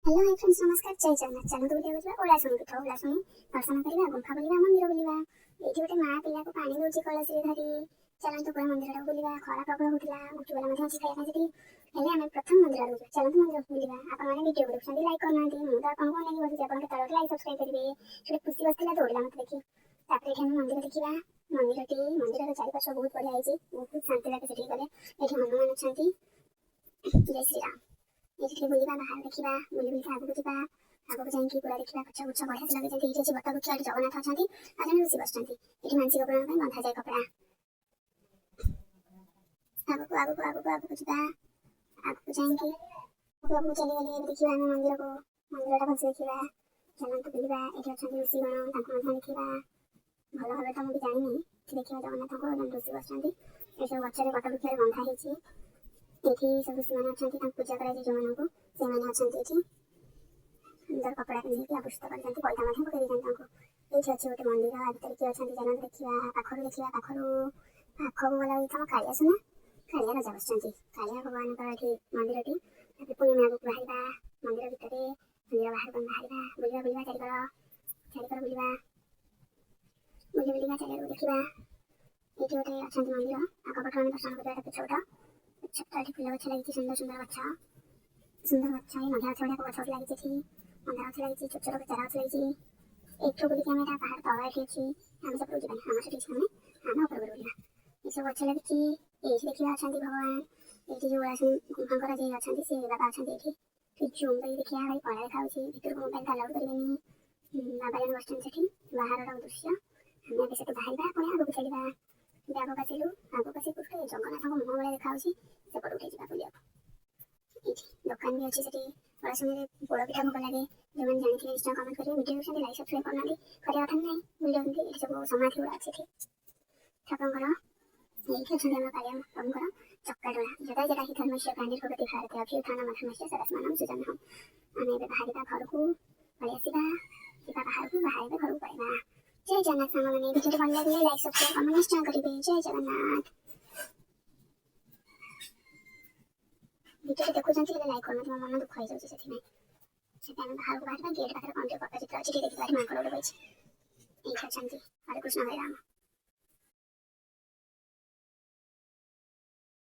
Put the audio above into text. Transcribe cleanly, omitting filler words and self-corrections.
Hello high friends, ନମସ୍କାର, ଜୟ ଜଗନ୍ନାଥ। ଚାଲନ୍ତୁ ବୁଲିବାକୁ ଯିବା ଓଳାଶୁଣୀ ପୀଠ। ଓଳାଶୁଣୀ ଦର୍ଶନ କରିବା, ଗୁମ୍ଫା ବୁଲିବା, ମନ୍ଦିର ବୁଲିବା। ଏଇଠି ଗୋଟେ ମା ପିଲାକୁ ପାଣି ଦଉଛି କଳସୀରେ ଧରି। ଚାଲନ୍ତୁ ପୁରା ମନ୍ଦିରଟାକୁ ବୁଲିବା। ଖରା ପ୍ରବଳ ହଉଥିଲା, ଗୁପଚୁପ ବାଲା ମଧ୍ୟ ଅଛି ଖାଇବା ପାଇଁ ସେଠି। ହେଲେ ଆମେ ପ୍ରଥମ ମନ୍ଦିର ଆଡ଼କୁ ଯିବା। ଚାଲନ୍ତୁ ମନ୍ଦିରକୁ ବୁଲିବା। ଆପଣମାନେ ଭିଡ଼ିଓ ଦେଖୁଛନ୍ତି, ଲାଇକ୍ କରୁନାହାନ୍ତି। ମୁଁ ତ ଆପଣଙ୍କୁ ଅନେଇକି ବସିଛି, ଆପଣ କେତେବେଳେ ଗୋଟେ ଲାଇକ୍ ସବସ୍କ୍ରାଇବ୍ କରିବେ। ସେଠି ଖୁସି ବସିଥିଲା, ଦୌଡ଼ିଲା ମୋତେ ଦେଖି। ତାପରେ ଏଠି ଆମେ ମନ୍ଦିର ଦେଖିବା। ମନ୍ଦିରଟି, ମନ୍ଦିରର ଚାରିପାର୍ଶ୍ୱ ବହୁତ ବଢ଼ିଆ ହେଇଛି। ବହୁତ ଶାନ୍ତି ଲାଗେ ସେଠିକି ଗଲେ। ଏଠି ହନୁମାନ ଅଛନ୍ତି। ଜୟ ଶ୍ରୀରାମ। ଏଇଠି ଟିକେ ବୁଲିବା, ବାହାରେ ଦେଖିବା। ବୁଲି ବୁଲିକି ଆଗକୁ ଯିବା। ଆଗକୁ ଯାଇକି ପୁରା ଦେଖିବା, ଗଛ ଗୁଛ ବଢ଼ିଆ ସେ ଲଗେଇଛନ୍ତି। ଏଇଠି ଅଛି ବଟ ବୃକ୍ଷ। ଏଠି ଜଗନ୍ନାଥ ଅଛନ୍ତି ଆଉ ଜଣେ ଋଷି ବସିଛନ୍ତି। ଏଠି ମାନସିକ ପୂରଣ ପାଇଁ ବନ୍ଧାଯାଏ କପଡ଼ା। ଆଗକୁ ଆଗକୁ ଆଗକୁ ଆଗକୁ ଯିବା। ଆଗକୁ ଯାଇକି ଆଗକୁ ଆଗକୁ ଚାଲିଗଲେ ଏବେ ଦେଖିବା ଆମେ ମନ୍ଦିରକୁ। ମନ୍ଦିରଟା ଭଲସେ ଦେଖିବା। ଚାଲନ୍ତୁ ବୁଲିବା। ଏଠି ଅଛନ୍ତି ଋଷିଗଣ, ତାଙ୍କୁ ମଧ୍ୟ ଦେଖିବା। ଭଲ ଭାବରେ ତ ମୁଁ ବି ଜାଣିନି। ଏଠି ଦେଖିବା ଜଗନ୍ନାଥଙ୍କୁ ଆଉ ଜଣେ ଋଷି ବସିଛନ୍ତି। ଏସବୁ ଗଛରେ, ବଟ ବୃକ୍ଷରେ ବନ୍ଧା ହେଇଛି। ଏଠି ସବୁ ଋଷିମାନେ ଅଛନ୍ତି, ତାଙ୍କୁ ପୂଜା କରାଯାଏ ଯେଉଁମାନଙ୍କୁ, ସେମାନେ ଅଛନ୍ତି ଏଠି। ସୁନ୍ଦର କପଡ଼ା ପିନ୍ଧିକି ଆଭୂଷିତ କରିଛନ୍ତି, ପଇତା ମଧ୍ୟ ପକେଇ ଦେଇଛନ୍ତି ତାଙ୍କୁ। ଏଇଠି ଅଛି ଗୋଟେ ମନ୍ଦିର। ଆ ଭିତରେ କିଏ ଅଛନ୍ତି, ଚାଲନ୍ତୁ ଦେଖିବା। ପାଖରୁ ଦେଖିବା। ପାଖରୁ ପାଖକୁ ଗଲା ବେଳକୁ ଆମ କାଳିଆ ସୁନା, କାଳିଆ ରାଜା ବସିଛନ୍ତି। କାଳିଆ ଭଗବାନଙ୍କର ଏଠି ମନ୍ଦିରଟି। ତାପରେ ପୁଣି ଆମେ ଆଗକୁ ବାହାରିବା। ମନ୍ଦିର ଭିତରେ, ମନ୍ଦିର ବାହାରକୁ ଆମେ ବାହାରିବା। ବୁଲିବା, ବୁଲିବା, ଚାରିକର ଚାରିକର ବୁଲିବା। ବୁଲି ବୁଲିକା ଚାରିଆଡ଼କୁ ଦେଖିବା। ଏଇଠି ଗୋଟେ ଅଛନ୍ତି ମନ୍ଦିର। ଆଗ ପଟୁ ଆମେ ଦର୍ଶନ କରିବା। ଏଟା ପଛପଟ, ପଛପଟ ଏଠି ଫୁଲ ଗଛ ଲାଗିଛି, ସୁନ୍ଦର ସୁନ୍ଦର ଗଛ, ସୁନ୍ଦର ଗଛ। ଏଇ ମନ୍ଦାର ଗଛ ଭଳିଆ ଗଛ ଗୋଟେ ଲାଗିଛି ଏଠି। ମନ୍ଦାର ଗଛ ଲାଗିଛି, ଛୋଟ ଛୋଟ ଚାରା ଗଛ ଲାଗିଛି। ଏଠୁ ବୁଲିକି ଆମେ ଏଟା ପାହାଡ଼ ତଳ ଏଠି ଅଛି। ଆମେ ସେପଟକୁ ଯିବାନି, ଆମର ସେଠି କିଛି କାମ ନାହିଁ। ଆମେ ଉପରକୁ ବୁଲିବା। ଏସବୁ ଗଛ ଲାଗିଛି। ଏଇଠି ଦେଖିବା, ଅଛନ୍ତି ଭଗବାନ। ଏଇଠି ଯୋଉ ଓଳାଶୁଣୀ ଗୁମ୍ଫାଙ୍କର ଯିଏ ଅଛନ୍ତି, ସେ ବାବା ଅଛନ୍ତି ଏଠି। ଟିକେ ଜୁମ୍ କରି ଦେଖିବା। ଭାଇ କଳା ଦେଖାଯାଉଛି, ଭିତରକୁ ମୋବାଇଲ ତ ଆଲାଉଡ୍ କରିବେନି। ବାବା ଜଣେ ବସିଛନ୍ତି ସେଠି। ବାହାରର ଦୃଶ୍ୟ। ଆମେ ଏବେ ସେଠୁ ବାହାରିବା, ପୁଣି ଆଗକୁ ଚାଲିବା। ଏବେ ଆଗକୁ ଆସିଲୁ। ଆଗକୁ ଆସି ଗୋଟେ ଜଗନ୍ନାଥଙ୍କ ମୁହଁ ଭଳିଆ ଦେଖାଯାଉଛି, ସେପଟକୁ ଟିକେ ଯିବା ବୁଲିବାକୁ। ଏଇଠି ଦୋକାନ ବି ଅଛି ସେଠି। ଓଳାଶୁଣୀରେ ପୋଡ଼ ପିଠା ଭୋଗ ଲାଗେ। ଯେଉଁମାନେ ଜାଣିଥିବେ, ନିଶ୍ଚୟ କମେଣ୍ଟ କରିବେ। ଭିଡ଼ିଓ ଦେଖୁଛନ୍ତି, ଲାଇକ୍ ସବସ୍କ୍ରାଇବ୍ କରୁନାହାନ୍ତି, କରିବା କଥା ନାହିଁ, ଭୁଲି ଯାଉଛନ୍ତି। ଏଠି ସବୁ ସମାଧି ଗୁଡ଼ା ଅଛି ଏଠି ଠାକୁରଙ୍କର। ଏଇଠି ଅଛନ୍ତି ଆମ କାଳିଆ ପ୍ରଭୁଙ୍କର ଚକାଡୋଳା। ଯଦା ଯଦା ହି ଧର୍ମସ୍ୟ ଗ୍ଲାନିର୍ଭବତି ଭାରତ, ଅଭ୍ୟୁତ୍ଥାନମଧର୍ମସ୍ୟ ତଦାତ୍ମାନଂ ସୃଜାମ୍ୟହମ୍। ଆମେ ଏବେ ବାହାରିବା, ଘରକୁ ପଳେଇ ଆସିବା। ଯିବା ବାହାରକୁ, ବାହାରିବେ, ଘରକୁ ପଳେଇବା। ଜୟ ଜଗନ୍ନାଥ ସାଙ୍ଗମାନେ। ଭିଡ଼ିଓଟି ଭଲ ଲାଗିଲେ ଲାଇକ୍, ସବସ୍କ୍ରାଇବ୍, କମେଣ୍ଟ ନିଶ୍ଚୟ କରିବେ। ଜୟ ଜଗନ୍ନାଥ। ଭିଡ଼ିଓଟି ଦେଖୁଛନ୍ତି ହେଲେ ଲାଇକ୍ କରୁନାହାନ୍ତି, ମୋ ମନ ଦୁଃଖ ହେଇଯାଉଛି ସେଥିପାଇଁ। ସେଥିପାଇଁ ଆମେ ବାହାରକୁ ବାହାରିବା। ଗେଟ୍ ପାଖରେ କ'ଣ ଟିକେ ପଟ୍ଟଚିତ୍ର ଅଛି, ଟିକେ ଦେଖିବା। ଏଠି ମାଙ୍କଡ଼ ଗୋଟେ ବଇଛି। ଏଇଠି ଅଛନ୍ତି। ହରେ କୃଷ୍ଣ ହରେ ରାମ।